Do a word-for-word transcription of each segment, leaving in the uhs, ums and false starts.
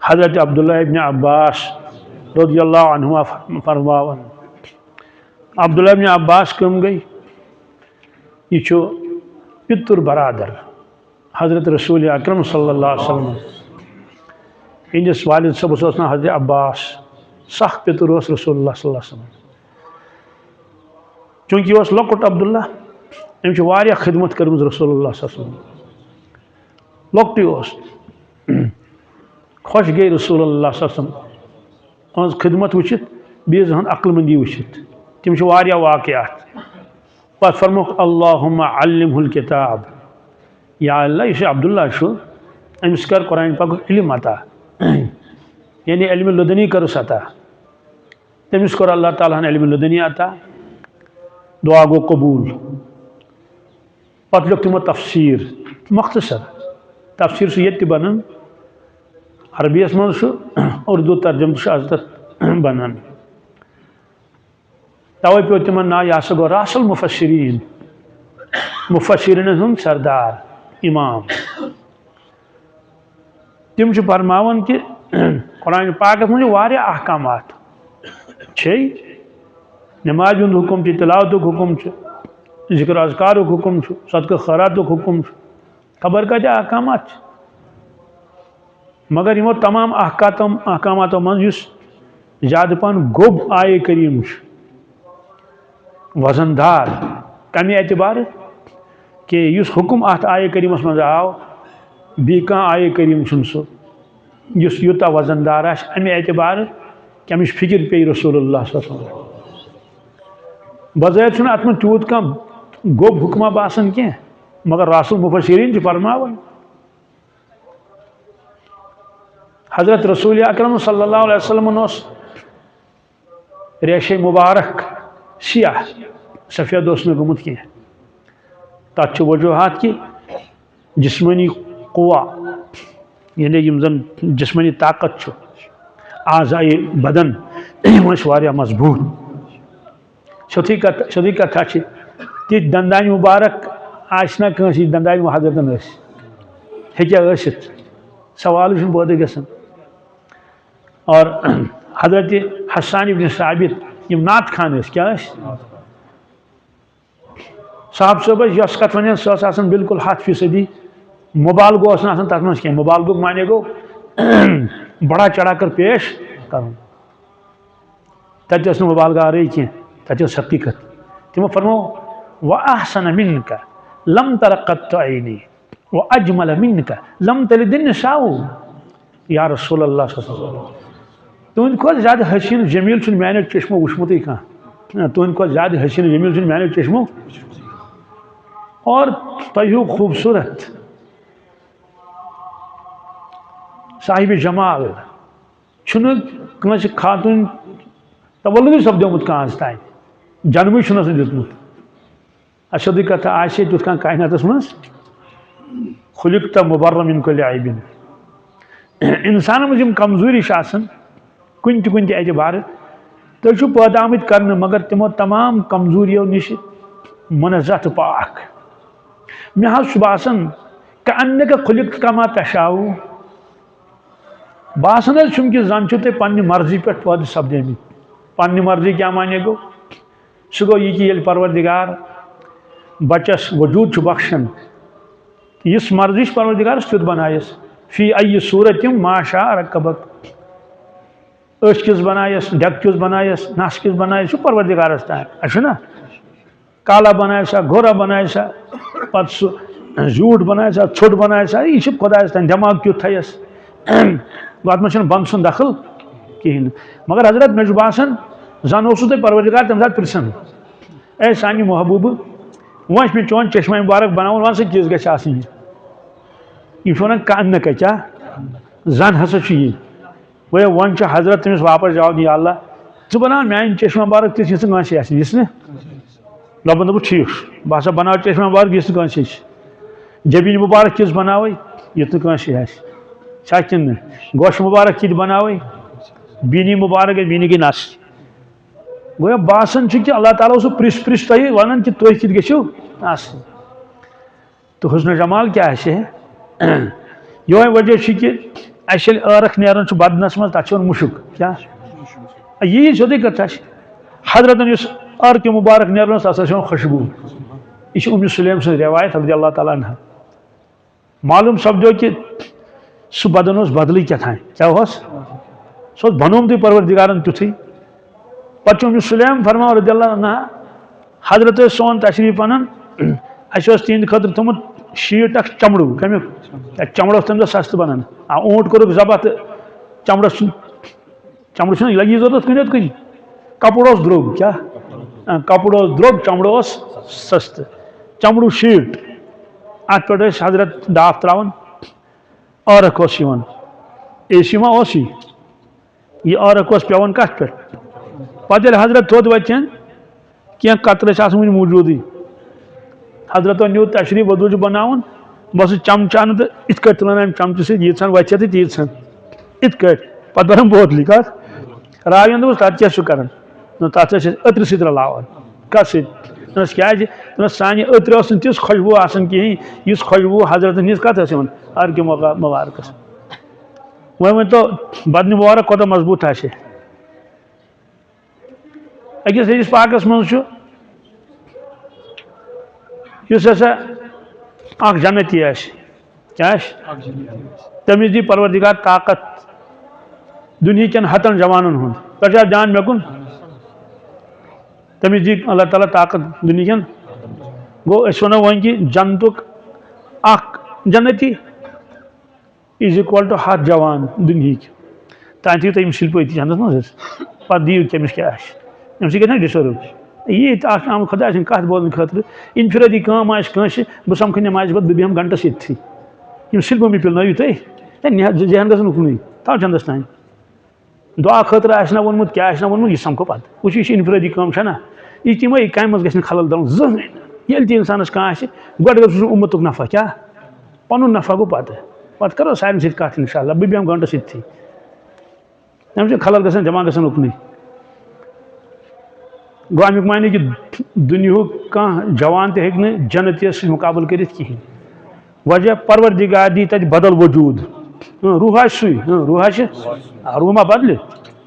حضرت عبداللہ ابن عباس رضی اللہ عنہما فرماوان۔ عبداللہ ابن عباس کم گئی؟ یہ چھو پتر برادر حضرت رسول اکرم صلی اللہ علیہ وسلم۔ یہندس والد صٲبس اوس ناو حضرت عباس، سخ پتر اوس رسول اللہ صلی اللہ علیہ وسلم۔ چونکہ یہ اوس لۄکُٹ عبداللہ، أمۍ چھِ واریاہ خدمت کٔرمٕژ رسول اللہ صلی اللہ علیہ وسلم۔ لۄکٹُے اوس۔ خۄش گٔے رسول اللہ صلی اللہ علیہ وسلم۔ یِہٕنٛز خدمت وٕچھِتھ، بیٚیہِ یِہٕنٛز عقل مندی وٕچھِتھ۔ تِم چھِ واریاہ واقعات۔ پتہٕ فرموکھ، "اللہم علمہ الکتاب"۔ یا اللہ، یُس یہِ عبداللہ چھُ، أمِس کر قرآن پاکُک علم عطا۔ یعنی علم لدنی کٔرٕس عطا۔ تٔمِس کوٚر اللہ تعالیٰ ہن علم لدنی عطا۔ دعا گوٚو قبول۔ پتہٕ لیوٚکھ تِمو تفسیٖر، مختصر تفسیٖر چھُ ییٚتہِ تہِ بنان، عربی یس منٛز چھُ، اردو ترجمہٕ تہِ چھُ از تتھ بنان۔ توے پیوٚو تِمن ناو، یہِ ہسا گوٚو راس المفسرین، مفسرین ہُنٛد سردار، امام۔ تِم چھِ فرماوان کہِ قرآن پاکس منٛز چھِ واریاہ احکامات۔ چھے نمازِ ہُنٛد حُکم چھُ، تلاوتُک حُکم چھُ، ذکر اذکارُک حُکم چھُ، صدقہٕ خٲراتُک حُکم چھُ، خبر کۭتیاہ احکامات چھِ۔ مگر یِمو تمام احکاتم-، احکاماتو منٛز یُس زیادٕ پہن گوٚب آیہِ کریم چھُ، وزن دار، کمہِ اعتبارٕ؟ کہِ یُس حُکم اتھ آیہِ کریمس منٛز آو، بیٚیہِ کانٛہہ آیہِ کریم چھُنہٕ سُہ، یُس یوٗتاہ وزن دار آسہِ، امہِ اعتبارٕ کہِ امِچ فکر پیٚیہِ رسول اللہ صلی اللہ علیہ وسلم۔ بظٲہِر چھُنہٕ اتھ منٛز تیوٗت کانٛہہ گوٚب حُکما باسان کینٛہہ، مگر رسول مفسرین چھِ فرماوان۔ حضرت رسول اکرم صلی اللہ علیہ وسلم اوس ریشے مبارک سیاہ، سفید اوس نہٕ گوٚمُت کینٛہہ۔ تتھ چھِ وجوہات کہِ جسمٲنی قوا، یعنی یِم زن جسمٲنی طاقت چھُ، اعضائے بدن، یِم ٲسۍ واریاہ مضبوٗط۔ سیوٚدُے کتھ، سیوٚدُے کتھا چھِ، تِتھۍ دندانہِ مبارک آسہِ نا کٲنٛسہِ، یِتھۍ دندانہِ حضرتن ٲسۍ، ہیٚکیٛاہ ٲسِتھ؟ سوالٕے چھُنہٕ پٲدٕ گژھان۔ اور حضرت حسان ابن ثابت، یِم نعت خوان ٲسۍ، کیٛاہ ٲسۍ؟ صاحب صٲب ٲسۍ یۄس کتھ ونان، سۄ ٲس آسان بالکل ہتھ فیصدی۔ مبالغہٕ اوس نہٕ آسان تتھ منٛز کینٛہہ۔ مبالغُک معنی گوٚو بڑا چڑھا کر پیش کرُن۔ تتہِ ٲس نہٕ مبالغہٕ ورٲے کینٛہہ، تتہِ ٲس حقیقت۔ تِمو فرموو، "وأحسن منك لم تر قط عيني، وأجمل منك لم تلد النساء۔" یا رسول اللہ صلی اللہ علیہ وسلم، تُہنٛدِ کھۄتہٕ زیادٕ حسین جمیل چھُنہٕ میانیو چشمو وُچھمُتٕے کانٛہہ۔ تُہنٛدِ کھۄتہٕ زیادٕ حسین جمیل چھُنہٕ میانیو چشمو۔ اور تۄہہِ ہیوٗ خوٗبصوٗرت، صاحب جمال چھُنہٕ کٲنٛسہِ خاتوٗن تولُدٕے سپدیومُت کانٛہہ آز تام، جنمٕے چھُنہٕ آسان دیُتمُت۔ اَسہِ سیوٚدُے کتھا، آسہِ ہے تیُتھ کانٛہہ کائناتس منٛز؟ خلقت مبرأ من کل عیب۔ انسانن منٛز یِم کمزوری چھِ آسان کُنہِ تہِ کُنہِ تہِ اعتبارٕ، تُہۍ چھِو پٲدٕ آمٕتۍ کرنہٕ، مگر تِمو تمام کمزوریو نِش منزہ تہٕ پاک۔ مےٚ حظ چھُ باسان، کأنک خلقت کما تشاء۔ باسان حظ چھُم کہِ زن چھِو تُہۍ پننہِ مرضی پٮ۪ٹھ پٲدٕ سپدیمٕتۍ۔ پننہِ مرضی کیٛاہ معنی گوٚو؟ سُہ گوٚو یہِ کہِ ییٚلہِ پروردگار بچس وجوٗد چھُ بخشان، یُس مرضی چھُ پروردگارس تیُتھ بنایس۔ فی ای صورت ما شاء رکبک۔ أچھ کِژھ بنایس، ڈٮ۪کہٕ کِژھ بنایس، نس کِژھ بنایس، چھُ پروردگارس تام۔ اَسہِ چھُنہ؟ کالا بنایہِ سا، گورا بنایہِ سا، پتہٕ سُہ زیوٗٹھ بنایہِ سا، ژھوٚٹ بنایہِ سا، یہِ چھُ خۄدایس تام، دٮ۪ماغ کیُتھ تھایس۔ گوٚو، اتھ منٛز چھُنہٕ بنٛد سُنٛد دخل کِہیٖنۍ نہٕ۔ مگر حضرت، مےٚ چھُ باسان، زن اوسوٕ تۄہہِ پروردگار تمہِ ساتہٕ پرژھان، "اے سانہِ محبوبہٕ، وۄنۍ چھُ مےٚ چون چشمہ مبارک بناوُن، وۄنۍ سا کِژھ گژھِ آسٕنۍ یہِ؟" یِم چھِ ونان، "کأنک کیٛاہ؟ زن ہسا چھُ یی۔" گویا وۄنۍ چھُ حضرت تٔمِس واپس جواب دِوان، "یا اللہ، ژٕ بناو میانہِ چشمہ مبارک تِژھ، یِژھ نہٕ کٲنٛسہِ آسہِ، یِژھ نہٕ۔" دَپان، دوٚپُن، "ٹھیٖک چھُ، بہٕ ہسا بناو چشمہ مبارک، یِژھ نہٕ کٲنٛسہِ چھِ۔" جبین مبارک کِژھ بناوے، یُتھ نہٕ کٲنٛسہِ آسہِ۔ چھا کِنہٕ نہٕ؟ گوش مبارک کِتھ بناوے؟ بینی مبارک گٔے، بینی گٔے نس۔ گویا باسان چھُ کہِ اللہ تعالیٰ اوس پرٛژھ پرٛژھ تۄہہِ ونان کہِ تُہۍ کِتھ گٔژھِو آسٕنۍ۔ تہٕ حسن جمال کیٛاہ آسہِ ہے؟ یِہوٚے وجہ چھُ کہِ اَسہِ ییٚلہِ عٲرق نیران چھُ بدنس منٛز، تَتھ چھِ وَنان مُشُک۔ کیٛاہ؟ یی سیوٚدُے کَتھ چھِ۔ حضرتن یُس عٲرقہِ مُبارک نیران اوس، تَتھ ٲس یِوان خوشبوٗ۔ یہِ چھِ اُمہِ سُلیم سٕنٛز رِوایت رضی اللہ تعالیٰ عنہ۔ معلوٗم سپدیو کہِ سُہ بدن اوس بدلٕے کیٛاہ تام۔ کیٛاہ اوس؟ سُہ اوس بنومتُے پروردگارن تیُتھُے۔ پتہٕ چھُ أمِس سُلیم فرماوان رضی اللہ عنہ، حضرت ٲسۍ سون تشریف انان، اَسہِ اوس تِہنٛدِ خٲطرٕ تھوٚمُت شیٖٹ اکھ چمڑو، کمیُک؟ یا چمڑٕ اوس تمہِ دۄہ سستہٕ بنان۔ آ، اوٗنٹ کوٚرُکھ ذبح تہٕ چمڑس چھُنہٕ، چمڑٕ چھُنہٕ لگی ضروٗرت کُنہِ یوت کُنہِ۔ کپُر اوس درٛوگ، کیٛاہ؟ آ، کپُر اوس درٛوگ، چمڑٕ اوس سستہٕ۔ چمڑو شیٖٹ، اتھ پٮ۪ٹھ ٲسۍ حضرت ڈاپھ تراوان، عٲرق اوس یِوان۔ اے سی ما اوس یہِ؟ یہِ عٲرق اوس پٮ۪وان کَتھ پٮ۪ٹھ؟ پَتہٕ ییٚلہِ حضرت تھوٚد وَتہِ، کینٛہہ قطرٕ ٲسۍ آسان وُنہِ موٗجوٗدٕے۔ حضرتو نیوٗ تشریٖف، وضوٗ چھُ بَناوُن، بہٕ اوسُس چمچہٕ اَنہٕ تہٕ یِتھ کٲٹھۍ تُلان اَمہِ چمچہٕ سۭتۍ، ییٖژہَن وَتہِ تہٕ تیٖژہَن۔ یِتھ کٲٹھۍ۔ پَتہٕ بَران بوتلہِ۔ کَتھ؟ راویَن دوٚپُس، "تَتھ کیٛاہ چھُ کَران؟" نہ، تَتھ ٲسۍ أسۍ عطرٕ سۭتۍ رَلاوان۔ کَتھ سۭتۍ؟ دوٚپنَس، "کیٛازِ؟" دوٚپنَس، "سانہِ عطرٕ ٲس نہٕ تِژھ خوشبوٗ آسان کِہیٖنۍ، یُس خوشبوٗ حضرتَن ہِنٛز کَتھ ٲس یِوان عرقہِ مُبا-، مُبارکَس۔" وۄنۍ ؤنۍ تو، بدنِ مبارک کوٗتاہ مضبوٗط آسہِ۔ أکِس حدیث پاکس منٛز چھُ، یُس ہسا اکھ جنتی آسہِ، کیٛاہ آسہِ؟ تٔمِس دی پروردگار طاقت دُنہِکٮ۪ن ہتن جوانن ہُنٛد۔ تۄہہِ چھا دیان مےٚ کُن؟ تٔمِس دی اللہ تعالیٰ طاقت دُنہِکٮ۪ن۔ گوٚو، أسۍ وَنو وۄنۍ کہِ جنتُک اکھ جنتی is equal to ہتھ جوان دُنہِکۍ۔ تانۍ تھٲیِو تُہۍ یِم سِلپٲے تہِ چندس منٛز حظ۔ پتہٕ دِیِو کٔمِس کیٛاہ آسہِ۔ اَمہِ سۭتۍ گژھِ نا ڈِسٹٔرٕب۔ یہِ تہِ اَکھ آمُت خۄداے سٕنٛدِ کَتھ بوزنہٕ خٲطرٕ۔ اِنفرٲدی کٲم آسہِ کٲنٛسہِ، بہٕ سَمکھٕ نٮ۪مازِ پَتہٕ، بہٕ بیٚہمہٕ گھنٹَس ییٚتھی۔ یِم سِلپہٕ مےٚ پِلنٲیِو تُہۍ۔ ہے، نہ، ذہن گژھن اُکنُے۔ تھاو چندس تانۍ۔ دُعا خٲطرٕ آسہِ نہ ووٚنمُت، کیٛاہ آسہِ نہ ووٚنمُت، یہِ سَمکھو پَتہٕ۔ وٕچھ، یہِ چھِ اِنفرٲدی کٲم، چھےٚ نہ؟ یہِ تہِ یِمَے کامہِ منٛز گژھِ نہٕ خلل ترٛاوُن زٕہٕنۍ۔ ییٚلہِ تہِ اِنسانَس کانٛہہ آسہِ، گۄڈٕ گژھِ وٕچھُن اُمتُک نفع کیٛاہ؟ پَنُن نفع گوٚو پَتہٕ۔ پَتہٕ کَرو سارنٕے سۭتۍ کَتھ اِنشاءاللہ۔ بہٕ بیٚہمہٕ گھنٹَس ییٚتھی۔ تَمہِ سۭتۍ خلل گژھن، دٮ۪ماغ گژھن اُکنُے۔ گوٚو اَمیُک معنی کہِ دُنیاہُک کانٛہہ جوان تہِ ہیٚکہِ نہٕ جنتیَس سۭتۍ مُقابلہٕ کٔرِتھ کِہیٖنۍ۔ وجہ پروردگار دی تَتہِ بدل وجوٗد۔ اۭں، روح آسہِ سُے، اۭں، روح آسہِ، آ، روح ما بدلہِ؟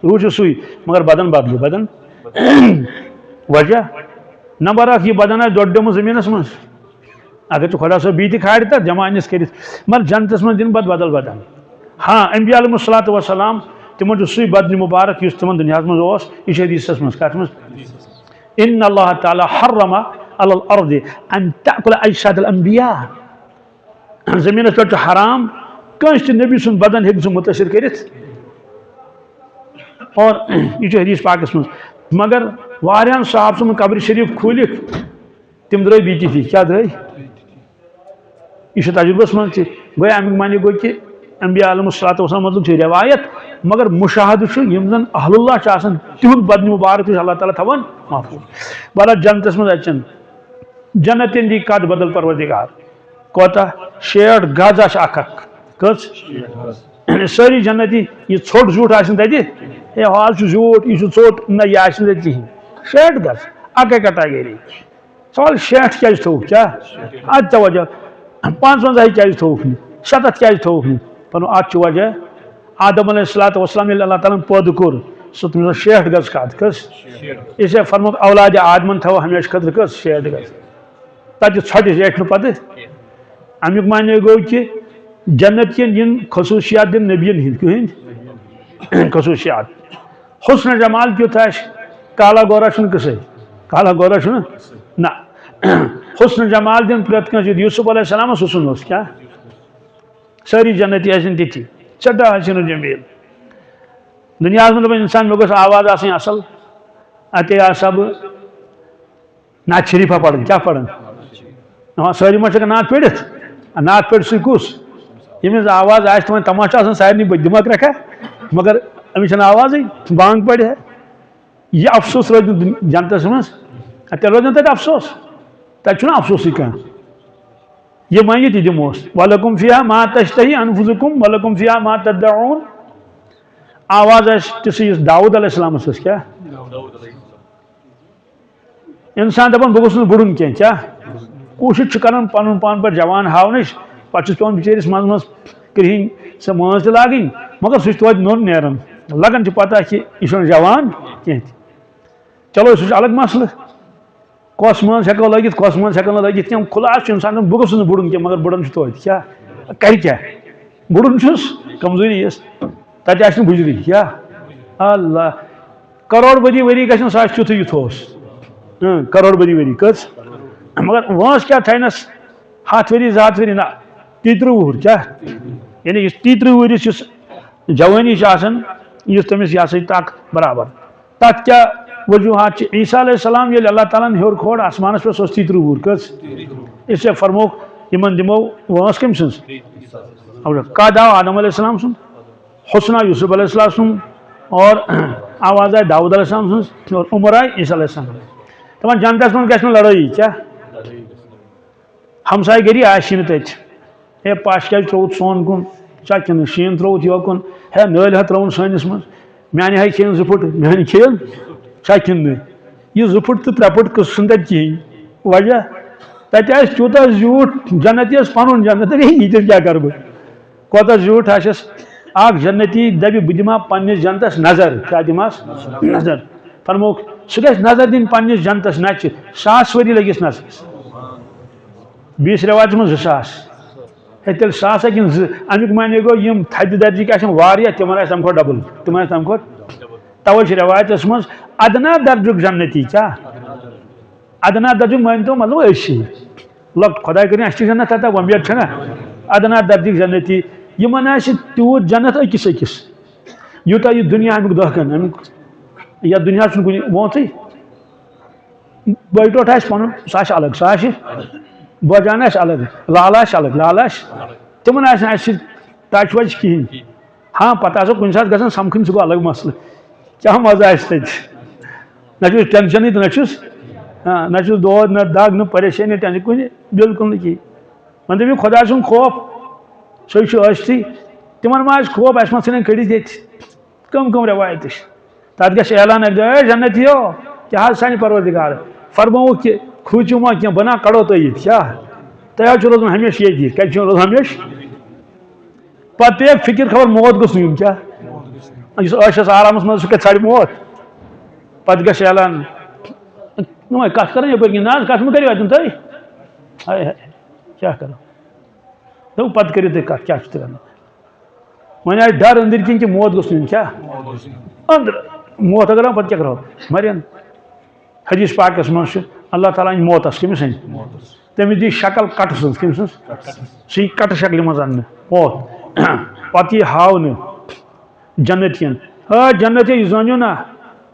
روح چھُ سُے، مگر بدن بدلہِ، بدن۔ وجہ نمبر اکھ، یہِ بدن آسہِ دۄدریومُت زٔمیٖنَس منٛز۔ اگر ژٕ خۄدا صٲب بیٚیہِ تہِ کھالہِ تَتھ جمع أنِس کٔرِتھ، مگر جنتَس منٛز دِنہٕ پَتہٕ بدل بدل۔ ہاں، انبیاء علیہم الصلوۃ والسلام، تِمن چھُ سُے بدنِ مبارک یُس تِمن دُنیاہَس منٛز اوس۔ یہِ چھُ حدیثَس منٛز، کَتھ منٛز؟ ان اللہ تعالیٰ حرم علی الارض ان تأکل اجساد الانبیاء۔ زٔمیٖنَس پٮ۪ٹھ چھُ حرام، کٲنٛسہِ تہِ نبی سُنٛد بدن ہیٚکہِ سُہ مُتٲثر کٔرِتھ۔ اور یہِ چھُ حدیث پاکَس منٛز۔ مگر واریاہَن صحابہٕ سُنٛد قبرِ شریٖف کھوٗلِکھ، تِم درٛاے بیٚیہِ تِتھی۔ کیٛاہ درٛاے؟ یہِ چھُ تجرُبس منٛز تہِ۔ گویا اَمیُک معنی گوٚو کہِ انبیاء علیہم الصلوۃ والسلام مطلب چھِ رِوایت، مگر مُشاہدٕ چھُ، یِم زَن اہل اللہ چھِ آسان، تِہُنٛد بدنِ مُبارک تہِ چھُ اللہ تعالیٰ تھاوان محفوٗظ۔ بہرحال، جنتس منٛز اَژن۔ جنتن دی قد بدل پروردگار۔ کوتاہ؟ شیٹھ گز آسہِ اکھ اکھ۔ کٔژ؟ سٲری جنتی، یہِ ژھوٚٹ زیوٗٹھ آسہِ نہٕ تَتہِ۔ ہے، حال چھُ زیوٗٹھ، یہِ چھُ ژوٚٹ، نہ، یہِ آسہِ نہٕ تَتہِ کِہیٖنۍ۔ شیٹھ گز، اَکٕے category۔ سوال، شیٹھ کیٛازِ تھوٚوُکھ؟ کیٛاہ؟ اَدٕ توجہ۔ پانٛژوَنٛزاہ کیٛازِ تھوٚوُکھ نہٕ؟ شَتَتھ کیٛازِ تھوٚوُکھ نہٕ؟ پَنُن اَتھ چھُ وجہ۔ آدم علیہ الصلوۃ والسلام ییٚلہِ اللہ تعالیٰ ہَن پٲدٕ کوٚر، سُہ تٔمِس اوس شیٹھ گز قد۔ کٔژ؟ اسے فرمووُکھ، اولادِ آدمن تھاوو ہمیشہٕ خٲطرٕ کٔژ؟ شیٹھ گز۔ تَتہِ ژھۄٹہِ زیٹھِ نہٕ پَتہٕ۔ اَمیُک معنی گوٚو کہِ جنت کٮ۪ن یِن خصوٗصیات دِنہٕ نبیَن ہِنٛدۍ۔ کٕہٕنٛدۍ؟ خصوٗصیات۔ حسن جمال کیُتھ آسہِ؟ کالا گورا چھُنہٕ قٕصے۔ کالا گورا چھُنہٕ؟ نہ۔ حسن جمال دِن پرٛٮ۪تھ کٲنٛسہِ یُتھ۔ یوسف علیہ السلامَس حسن اوس کیٛاہ؟ سٲری جنتی ٲسِن تِتھی۔ سٮ۪ٹھاہ حسن و جمیٖل۔ دُنیاہَس منٛز دَپان اِنسان، مےٚ گوٚژھ آواز آسٕنۍ اَصٕل۔ اَتے آسہٕ ہا بہٕ نعت شریفہ پران، کیٛاہ پران؟ دپان سٲری ما چھِ ہٮ۪کان نعت پٔرِتھ؟ نعت پٔرِتھ سُہ کُس؟ ییٚمِس آواز آسہِ، تِمن تماشہٕ آسان سارنٕے بٔتھِ، دِماغ کرٛٮ۪کھا؟ مگر أمِس چھَنہٕ آوازٕے، بانگ پرِ ہے۔ یہِ افسوس روزِ نہٕ دُن-، جنتس منٛز۔ تیٚلہِ روزِ نہٕ تَتہِ افسوس، تَتہِ چھُنہٕ افسوسٕے کانٛہہ۔ یہِ وۄنۍ یہِ تہِ دِموس، "ولکم فیہا ما تشتہی انفسکم ولکم فیہا ما تدعون۔" آواز آسہِ تِژھٕے یُس داؤد علیہ السلامس ٲس۔ کیٛاہ؟ انسان دپان، بہٕ گوٚژھُس نہٕ بُڈُن کینٛہہ۔ کیٛاہ؟ کوٗشِش چھُ کران پنُن پان پتہٕ جوان ہاونٕچ، پتہٕ چھُس پٮ۪وان بِچٲرِس منٛزٕ منٛزٕ کرٛہِنۍ سۄ مٲنٛز تہِ لاگٕنۍ، مگر سُہ چھُ توتہِ نوٚن نیران۔ لگان چھِ پتہ کہِ یہِ چھُنہٕ جوان کینٛہہ تہِ۔ چلو، سُہ چھُ الگ مسلہٕ۔ کۄس مٲنٛز ہٮ۪کو لٲگِتھ، کۄس مٲنٛز ہٮ۪کو نہٕ لٲگِتھ کینٛہہ۔ خلاصہٕ چھُ اِنسان دَپان، بہٕ گوٚژھُس نہٕ بُڑُن کینٛہہ، مگر بُڑان چھُ توتہِ۔ کیٛاہ؟ کرِ کیٛاہ؟ بُڑُن چھُس، کمزوری یِیَس۔ تَتہِ آسہِ نہٕ بُجرٕے۔ کیٛاہ؟ اللہ! کرور بٔدی ؤری گژھِ نہٕ، سُہ آسہِ تیُتھُے یُتھ اوس۔ اۭں، کرور بٔدی ؤری کٔژ؟ مگر وٲنٛس کیٛاہ تھاینَس؟ ہَتھ ؤری، زٕ ہَتھ ؤری نہ، تیٚیہِ تٕرٛہ وُہُر کیٛاہ؟ یعنی یُس تیٚیہِ تٕرٛہ وُہرِس یُس جوٲنی چھِ آسان، یُس تٔمِس یہِ ہسا یہِ طاقت برابر۔ تَتھ کیٛاہ وجوٗہات چھِ؟ عیسیٰ علیہ السلام ییٚلہِ اللہ تعالیٰ ہَن ہیوٚر کھول آسمانَس پٮ۪ٹھ، سُہ اوس تیٚیہِ تٕرٛہ وُہُر۔ کٔژ؟ أسۍ فرمووُکھ، یِمَن دِمو وٲنٛس کٔمۍ سٕنٛز؟ کَتھ آو آدم علیہ السلام سُنٛد؟ حسنہ یوسف علیہ السلام سُنٛد اور آواز آیہِ داؤد علیہ السلام سٕنٛز اور عمر آیہِ عیسیٰ علیہ السلام۔ دَپان جنتَس منٛز گژھِ نہٕ لڑٲیی، کیٛاہ؟ ہمسایہِ گٔری آسی نہٕ تَتہِ۔ ہے پَش کیٛازِ ترٛووُتھ سون کُن؟ چھا کِنہٕ شیٖن ترٛووُتھ یوکُن؟ ہے نٲلۍ ہا ترٛٲوُن سٲنِس منٛز۔ میٛانہِ ہاے کھیٚیِن زٕ پھٕٹ، میٛانہِ کھیٚیِن چھا کِنہٕ نہٕ؟ یہِ زٕ پھٕٹ تہٕ ترٛےٚ پھٕٹ قٕصہٕ چھُنہٕ تَتہِ کِہیٖنۍ۔ وجہ؟ تَتہِ آسہِ تیوٗتاہ زیوٗٹھ جنت، یہِ آسہِ پَنُن جنت، ہے ییٚتٮ۪تھ کیٛاہ کَرٕ بہٕ؟ کوتاہ زیوٗٹھ آسٮ۪س۔ اکھ جنتی دَپہِ، "بہٕ دِمہٕ ہا پننِس جنتس نظر۔" کیٛاہ دِمہٕ ہس؟ نظر۔ فرمووُکھ، سُہ گژھِ نظر دِنۍ پننِس جنتس نَچہِ۔ ساس ؤری لٔگِس نظرس۔ بیٚیِس رٮ۪وایتس منٛز زٕ ساس۔ ہے، تیٚلہِ ساس ہا کِنہٕ زٕ؟ اَمیُک معنی گوٚو، یِم تھدِ درجٕکۍ آسن واریاہ، تِمن آسہِ تَمہِ کھۄتہٕ ڈبل۔ تِمن آسہِ تَمہِ کھۄتہٕ۔ توے چھِ رٮ۪وایتس منٛز ادنا درجُک جنتی۔ کیٛاہ؟ ادنا درجُک مٲنۍ تو مطلب أسی۔ لۄکٹ خۄداے کٔرِنۍ اَسہِ تہِ جنت عطا، وۄمید چھَنا؟ ادنا درجٕکۍ جنتی، یِمن آسہِ تیوٗت جنت أکِس أکِس، یوٗتاہ یہِ دُنیا اَمیُک دۄہ کَن، اَمیُک یَتھ دُنیاہَس چھُنہٕ کُنہِ وونٛتھٕے۔ بٔے ٹوٹھ آسہِ پَنُن، سُہ آسہِ الگ، سُہ آسہِ بٲجان آسہِ الگ، لال آسہِ الگ، لال آسہِ۔ تِمن آسہِ نہٕ اَسہِ سۭتۍ ٹچ وچ کِہیٖنۍ۔ ہاں، پتہٕ آسو کُنہِ ساتہٕ گژھان سمکھٕنۍ، سُہ گوٚو الگ مسلہٕ۔ کیٛاہ مزٕ آسہِ تَتہِ؟ نہ چھُس ٹینشنٕے تہٕ نہ چھُس، ہاں، نہ چھُس دود، نہ دگ، نہ پریشٲنی، ٹینشن کُنہِ، بالکل نہٕ کِہیٖنۍ۔ وۄنۍ دٔپِو خۄداے سُنٛد خوف، سُے چھُ ٲستٕے۔ تِمن ما آسہِ خوف، اَسہِ ما ژھٕنن کٔڑِتھ ییٚتہِ؟ کم کم رٮ۪وایتہٕ چھِ؟ تَتھ گژھِ اعلان اَکہِ دۄہ، "اے جنتیو، کیٛاہ حظ سانہِ پروردگار؟ فرمووُکھ کہِ کھوٗژِو ما کینٛہہ، بہٕ نا کَڑو تُہۍ ییٚتہِ، کیٛاہ؟ تۄہہِ حظ چھُو روزُن ہمیشہِ ییٚتی، کَتہِ چھُو روزُن ہمیشہِ؟" پتہٕ پیٚیہِ فکر، خبر موت گوٚژھ نہٕ یُن، کیٛاہ؟ یُس عٲشَس آرامَس منٛز، سُہ کَتہِ ژھانٛڈِ موت؟ پتہٕ گژھِ اعلان، "یِم ہے کَتھ کَران یَپٲرۍ کِنۍ؟ نہ حظ، کَتھ مہٕ کٔرِو اَتٮ۪ن تُہۍ۔ ہاے ہاے، کیٛاہ کَرو؟" دوٚپُن، "پتہٕ کٔرِو تُہۍ کَتھ، کیٛاہ چھُ تُہۍ وَنان؟" وۄنۍ آسہِ ڈَر أنٛدٕرۍ کِنۍ کہِ موت گوٚژھ نہٕ یُن، کیٛاہ؟ أنٛدرٕ۔ موت اگر آو، پتہٕ کیٛاہ کرو؟ مرن۔ حدیث پاکس منٛز چھُ اللہ تعالیٰ ہن موتس، کٔمِس ہن؟ تٔمِس دی شکل کٹہٕ سٕنٛز، کٔمۍ سٕنٛز؟ سُہ یی کٹہٕ شکلہِ منٛز اننہٕ، موت۔ پتہٕ یی ہاونہٕ جنتین۔ آ، جنتیو، یہِ زٲنِو نا،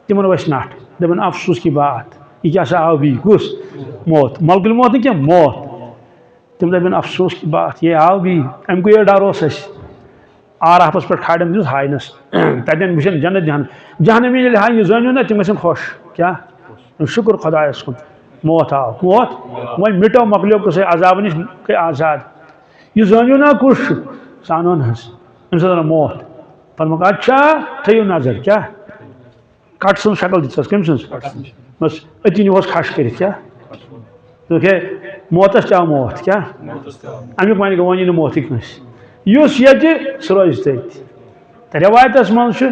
تِمن وسہِ نٹھ۔ دپن، "افسوس کی بات، یہِ کیٛاہ سا آو بیٚیہِ؟ کُس؟ موت۔ ملکُل موت نہٕ کینٛہہ، موت۔" تِم دَپن، "افسوس کی بات، یے آو بیٚیہِ، اَمہِ کُے ڈر اوس اَسہِ۔" آرافَس پٮ۪ٹھ کھالن دِژ ہاینَس۔ تَتٮ۪ن وٕچھن جنت جہنم۔ جہنمی ییٚلہِ ہاے یہِ زٲنِو نہ، تِم گژھن خۄش۔ کیٛاہ؟ شُکُر خۄدایَس کُن۔ موت آو۔ موت؟ وۄنۍ مِٹو، مۄکلیو قٕصَے، عذابہٕ نِش گٔے آزاد۔ یہِ زٲنِو نہ کُس چھُ؟ زانُن حظ۔ أمِس حظ آو موت۔ فرموکھ، "اچھا، تھٲیِو نظر۔" کیٛاہ؟ کٹ سٕنٛز شکل دِژ اَسہِ، کٔمۍ سٕنٛز؟ بس أتی نیوٗہَس کھش کٔرِتھ، کیٛاہ؟ دوٚپُکھ، "ہے، موتَس تہِ آو موت، کیٛاہ؟ اَمیُک معنی گوٚو، وۄنۍ یی نہٕ موتٕے کٲنٛسہِ۔ یُس ییٚتہِ، سُہ روزِ تٔتۍ۔" تہٕ رٮ۪وایتَس منٛز چھُ،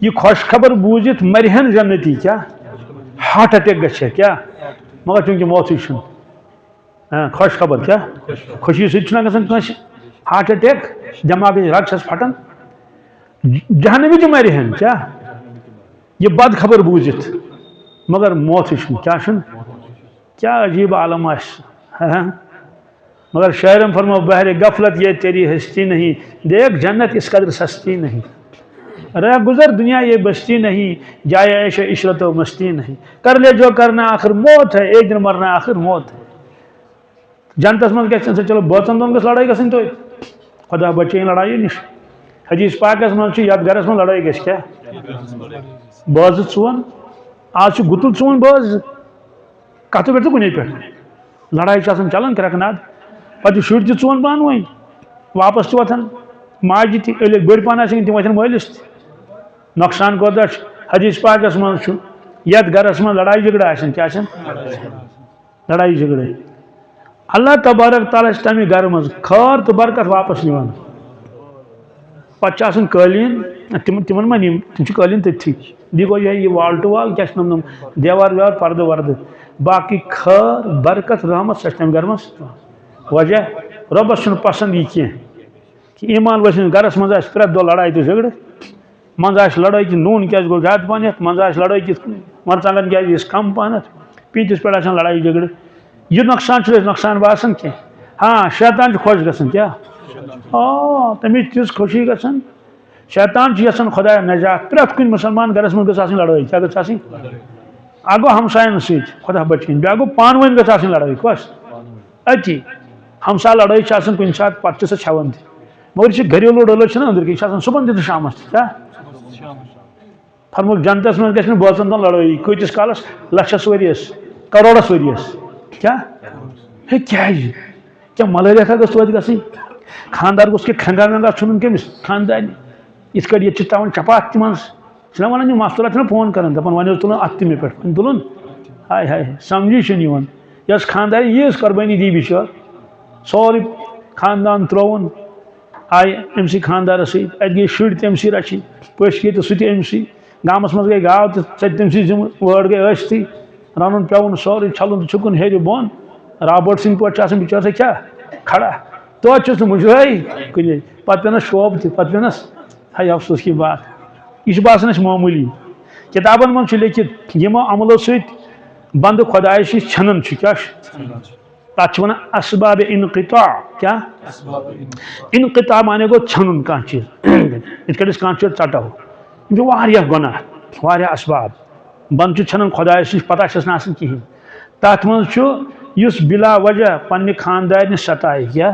یہِ خۄش خبر بوٗزِتھ مرِہَن جنتی، کیٛاہ؟ ہارٹ اٹیک گژھِ، کیٛاہ؟ مگر چوٗنٛکہِ موتٕے چھُنہٕ۔ ہاں، خۄش خبر کیٛاہ؟ خوشی سۭتۍ چھُنہ گژھان کٲنٛسہِ ہارٹ اٹیک، دٮ۪ماغٕچ رگ چھَس پھٹان۔ جہنمی تہِ مرِ ہن کیٛاہ؟ یہِ بد خبر بوٗزِتھ، مگر موتھٕے چھُنہٕ۔ کیٛاہ چھُنہٕ؟ کیٛاہ عجیٖب عالم آسہِ۔ ہاں۔ مگر شاعرن فرمو، "بحر غفلت یہ تیری ہستی نہیں، دیکھ جنت اس قدر سستی نہیں۔ رہ گزر دنیا یہ بستی نہیں، جائے عیش و عشرت و مستی نہیں۔ کر لے جو کرنا آخر موت ہے، ایک دن مرنا آخر موت ہے۔" جنتس منٛز گژھِ اِنسان، چلو، بٲژن دۄن گٔژھ لڑٲے گژھٕنۍ توتہِ۔ خدا بچٲیِن لڑایہِ نِش۔ حدیث پاکس منٛز چھُ، یتھ گرس منٛز لڑٲے گژھِ کیٛاہ؟ بٲژ ژون۔ آز چھُ گُتُل ژون بٲژ۔ کتھٕ پٮ۪ٹھ تہٕ کُنے پٮ۪ٹھ۔ لڑایہِ چھِ آسان چلان کرٛٮ۪کہٕ ناد۔ پتہٕ چھِ شُرۍ تہِ ژون پانہٕ ؤنۍ۔ واپس تہِ وۄتھان۔ ماجہِ تہِ، ییٚلہِ بٔڑۍ پانہٕ آسن، تِم وۄتھن مٲلِس تہِ۔ نۄقصان کوتاہ چھُ؟ حدیث پاکس منٛز چھُ، یتھ گرس منٛز لڑایہِ جھگڑٕ آسن، کیٛاہ آسن؟ لڑائی جھگڑے۔ اللہ تبارک تعالیٰ چھِ تَمہِ گرٕ منٛز خٲر تہٕ برکت واپس نِوان۔ پتہٕ چھِ آسان قٲلیٖن، تِم، تِمن ما نِم، تِم چھِ قٲلیٖن تٔتھی۔ بیٚیہِ گوٚو یِہوٚے یہِ wall to wall، کیٛاہ چھِ ناو نوٚم؟ دیوار ویوار، پردٕ وردٕ۔ باقٕے خٲر، برکت، رحمت، سۄ چھِ تَمہِ گرٕ منٛز۔ وجہ، رۄبس چھُنہٕ پسنٛد یہِ کینٛہہ۔ کہ ایمان وٲلۍ سٕنٛدِس گرس منٛز آسہِ پرٛٮ۪تھ دۄہ لڑایہِ تہٕ جھگڑٕ، منٛزٕ آسہِ لڑٲے کہِ نوٗن کیٛازِ گوٚو زیادٕ پہنتھ، منٛزٕ آسہِ لڑٲے کہِ مرژٕوانٛگن کیٛازِ یُس کم پہنتھ، پیٖنتِس پٮ۪ٹھ آسن لڑایہِ جھگڑٕ۔ یہِ نۄقصان چھُنہٕ اَسہِ نۄقصان باسان کینٛہہ۔ ہاں، شیطان چھُ خۄش گژھان۔ کیٛاہ؟ آ، تٔمِس چھِ تِژھ خوشی گژھان۔ شیطان چھُ یژھان خۄدایا نجات۔ پرٛٮ۪تھ کُنہِ مُسلمان گرس منٛز گٔژھ آسٕنۍ لڑٲے۔ کیٛاہ گٔژھ آسٕنۍ؟ اکھ گوٚو ہمساین سۭتۍ، خۄدا بچٲیِن۔ بیٛاکھ گوٚو پانہٕ ؤنۍ گٔژھ آسٕنۍ لڑٲے۔ کۄس؟ أتی۔ ہمسا لڑٲے چھِ آسان کُنہِ ساتہٕ، پتہٕ چھِ سۄ ژھٮ۪وان تہِ۔ مگر یہِ چھِ گھریلوٗ لڑٲے چھِنہ أنٛدرۍ کِنۍ، یہِ چھِ آسان صُبحن تہِ تہٕ شامس تہِ۔ کیٛاہ؟ فرمووُکھ، جنتس منٛز گژھِ نہٕ بٲژن دۄن لڑٲے۔ کۭتِس کالس؟ لچھس ؤریس، کرورس ؤریس۔ کیٛاہ؟ ہے، کیٛازِ؟ کیٛاہ ملیریا چھا گٔژھ توتہِ گژھٕنۍ؟ خانٛدار گوٚژھ کینٛہہ کھنٛگا وٮ۪نٛگا ژھُنُن کٔمِس؟ خانٛدارنہِ۔ یِتھ کٲٹھۍ ییٚتہِ چھِ ترٛاوان چپاتھ تِمن۔ چھِنہ ونان، یِم مستوٗرات چھِنہ فون کران، دپان، وۄنۍ حظ تُلُن اتھ تہِ مےٚ پٮ۪ٹھ، وۄنۍ تُلُن۔ ہاے ہاے، سمجھی چھُنہٕ یِوان۔ یۄس خانٛدارِنۍ ییٖژ قۄربٲنی دی بِچٲر، سورُے خانٛدان ترٛووُن، آیہِ أمۍ سٕے خانٛدارس سۭتۍ، اتہِ گٔے شُرۍ تہِ أمۍ سٕے رچھِنۍ، پٔژھۍ گٔے تہٕ سُہ تہِ أمۍ سٕے، گامس منٛز گٔے گاو تہِ، سۄ تہِ تٔمۍ سٕے ذمہٕ، وٲر گٔے ٲستٕے، رنُن پیوُن سورُے، چھلُن تہٕ چھُکُن ہیٚرِ بۄن، رابٲٹ سٕنٛدۍ پٲٹھۍ چھُ آسان بِچٲرۍ سا کیٛاہ کھڑا، توتہِ چھُس نہٕ مُجرٲے کُنے، پتہٕ پیٚنس شوب تہِ، پتہٕ پیٚنس، ہاے افسوس کی بات۔ یہِ چھُ باسان اَسہِ معموٗلی۔ کِتابن منٛز چھُ لیٚکھِتھ، یِمو عملو سۭتۍ بندٕ خۄدایس نِش ژھٮ۪نان چھُ، کیٛاہ چھُ؟ تَتھ چھِ وَنان اسباب انقطاع۔ کیٛاہ؟ انقطاع معنی گوٚو ژھٮ۪نُن کانٛہہ چیٖز۔ یِتھ کٔنۍ أسۍ کانٛہہ چیٖز ژَٹو۔ یِم چھِ واریاہ گۄناہ، واریاہ اسباب۔ بندٕ چھُ ژھٮ۪نان خۄدایس نِش، پتہ چھَس نہٕ آسان کِہیٖنۍ۔ تَتھ منٛز چھُ یُس بلا وجہ پننہِ خانٛدارنہِ ستایہِ، کیٛاہ؟